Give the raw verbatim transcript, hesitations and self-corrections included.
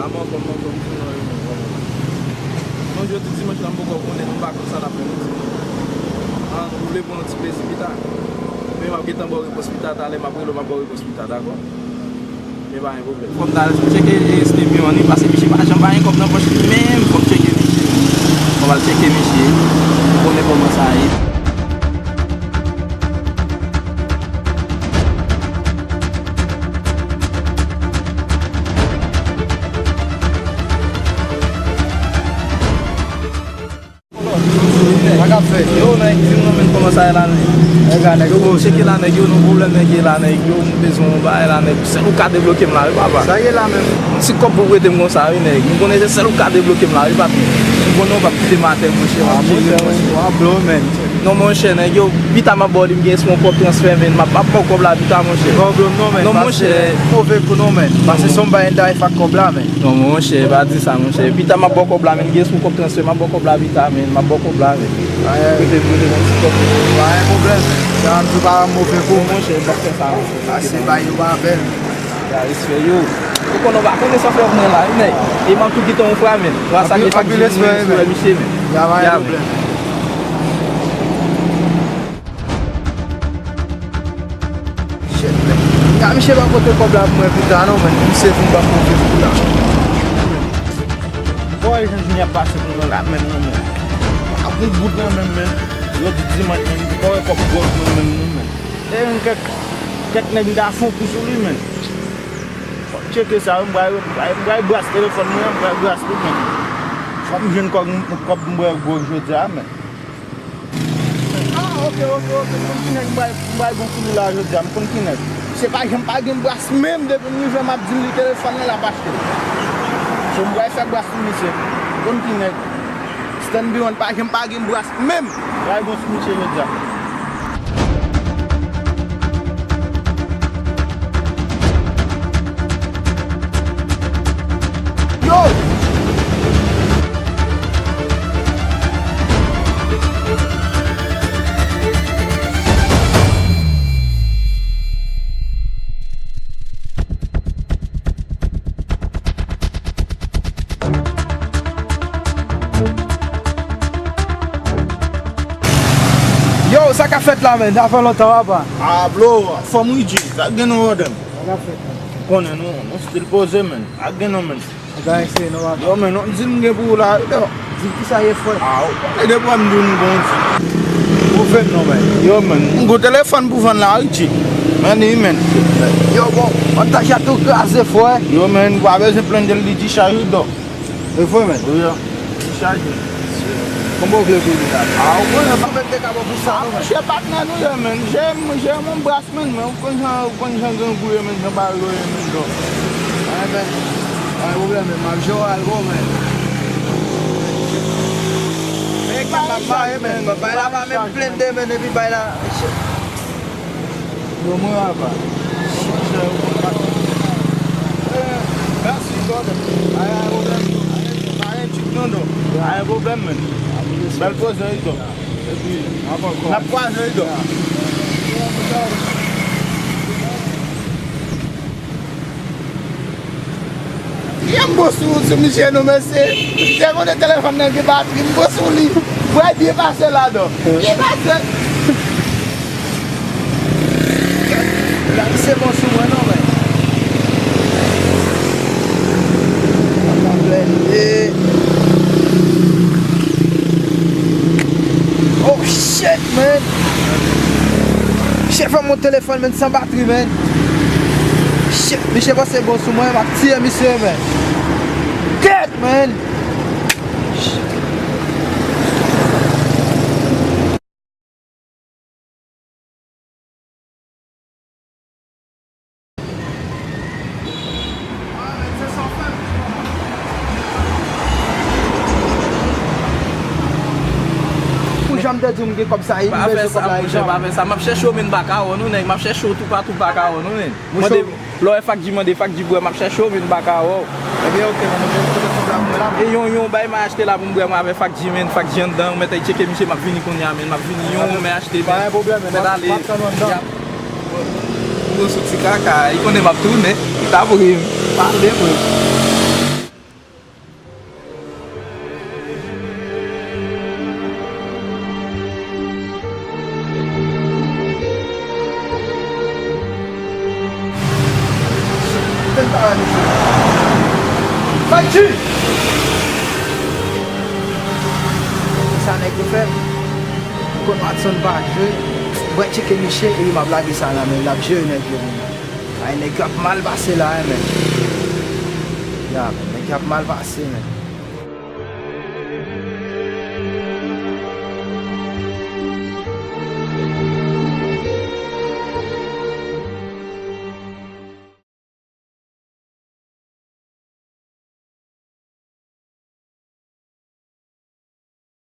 Anmò, kòman, kòman, kòman, kòman. Non, jodi dimanch la, m poko konnen, nou pa konn sa n ap fè, nou di. Ah, nou vle pran yon ti plezi pita. Men m ap gentan ba w repons pita, talè m ap rele w, m ap ba w repons pita, dakò? Men pa gen pwoblèm. Fò m ta al tcheke Steven an, wi, paske misye pa janm pa gen kòb nan pòch li menm, fò m tcheke misye. Fò m al tcheke misye. M konnen kòman sa ye. Sa k ap fèt? Yo, nèg, di m non, men kòman sa ye la, nèg? Nèg la, nèg. Yo, bon, cheke la, nèg, yo, nou pwoblèm, nèg, ye la, nèg, yo, m bezwen yon bagay la, nèg. Sèl ou ka debloke m la, wi, papa. Sa ye la menm? Yon ti kòb pou prete m konsa, wi, nèg. M konnen se sèl ou ka debloke m la, wi, papi. M konnen w p ap kite m atè, monchè, m ap jere, monchè. W ap blow, man. Non, monchè, nèg, yo, pita m ap ba w li, m gen espas yon kòb transfè, men m ap, m ap ba w kòb la pita, monchè. Pwoblèm non, men. Non, monchè. Move kou non, men. Pase son bagay, m ta fè ak kòb la, men. Non, monchè, pa di sa, monchè. Pita m ap ba w kòb la, men. Gen sou kòb transfè, m ap ba w kòb la pita, men. M ap ba w kòb la, men. Prete, prete m yon ti kòb. Pa gen pwoblèm, men. Sa m di pa move kou, men. Monchè, m p ap fè sa, monchè. Pase bay yo pa bèl. Ya, respè, yo. Ou konnen, ou pa konnen sa fè mwen la, wi, nèg. E m ap tou kite yon fwa, men. Anpil, anpil respè, men. Misye, men. Ya, pa gen pwoblèm. Shit, man. Ka misye pa pote kòb la pou mwen pita non, man. Misye vin ban m move kou la. Bòy, jan jounen ap pase pou mwen la menm non, man. Pa gon goud nan men m, man. Jodi dimanch, man, m poko wè kòb gwòj nan men m non, man. E yon kèk, kèk nèg m ta fè yon kou sou li, man. Fò m tcheke sa, wi, m pral, m pral, m pral bras telefòn mwen an, m pral bras li, man. Fò m jwenn kòb, kòb m pral gwòj jodi a, man. Ah, ok, ok, ok. M konn ki nèg m bay, m bay bon sou li la jodi a. M konn ki nèg. Se pa janm pa gen bras menm depi m rive m ap di l li telefòn nan l ap achte l. So m pral fè bras sou misye. M konn ki nèg. Stanbiwan pa janm pa gen bras menm. Bay bon sou misye jodi a. Yo! Yo, sa k ap fèt la, menn? Sa fè lontan, papa. Ah, bro, fò m ridji. Sa gen non, brother? Sa k ap fèt, menn? Konnen nou, nou still poze, menn. Sa gen non, menn? Bagay serye non, papa. Yo, menn, non, di m gen pou ou la, wi, dò. Di m kisa ye, frè? Ah, ou konnen de pwa m di w nou gon di. Ou fè m non, menn. Yo, menn, m gon telefòn pou vann la, wi, G. Menn, wi, menn. Yo, bon, antaj la tou kraze, frè. Yo, menn, pa bezwen plenn de l, li dichaje, wi, dò. E vre, menn? Wi, wi. Dichaje. Konbyen w vle pou li la? Ah, ou konnen, pa menm de kabon pou sa, non, menn. Monchè, patnè nou ye, menn. Jere m, jere m yon bras. Menn, men, ou konn jan, ou konn jan grangou ye, menn, jan bagay yo ye, menn, dò. Anyen, menn. Anyen pwoblèm, menn. M ap jere w al gwo, menn. Men, e kòman bagay la, menn? Bagay la pa menm plen de, menn, epi bagay la. Yo, mwen, papa. Mèsi, brother. Anyen pwoblèm, dò. Anyen tchik non, dò. Anyen pwoblèm, menn. Bèl koze, wi, dò. Epi, n ap kwaze, wi, dò. Ye m bon sou, sou misye non, mesye. Misye konnen telefòn nan gen batri, m bon sou li. Mwen byen pase ladan. Byen pase. Misye bon sou mwen non, men. Oh shit, man. Misye fè m yon telefòn, man, san batri, man. Shit, misye panse bon sou mwen, m ap tiye misye, man. Kèt, man. Pou jan m te di w m gen kòb sa, e m bezwen kòb la ijan. Pa fè sa, monchè, pa fè sa. M ap chèche w, men m pa ka wè w non, nèg. M ap chèche w toupatou, m pa ka wè w non, nèg. Mande, lè w wè Fak G, mande Fak G pou wè, m ap chèche w, men m pa ka wè w. Ebyen, oke, mwen, mwen, mwen, mwen, mwen, mwen, mwen. E yon, yon bay m achte la pou m bwè, mwen avè Fak G, men Fak G anndan, ou mèt al tcheke misye, m ap vini kounye a, men m ap vini yon, men achte, men. Pa gen pwoblèm, men. Mèt ale. M ap tann ou anndan. Gwo sou ti kaka, li konnen m ap tounen, li t ap ri m. Pale, mwen. Pati! Kisa nèg yo fè? M konn Watson pa jwe. Mwen tcheke misye epi m ap lage sa nan men l, l ap jere nèg yo. Ay, nèg yo ap mal pase la, wi, men. Ya, men, nèg yo ap mal pase, men.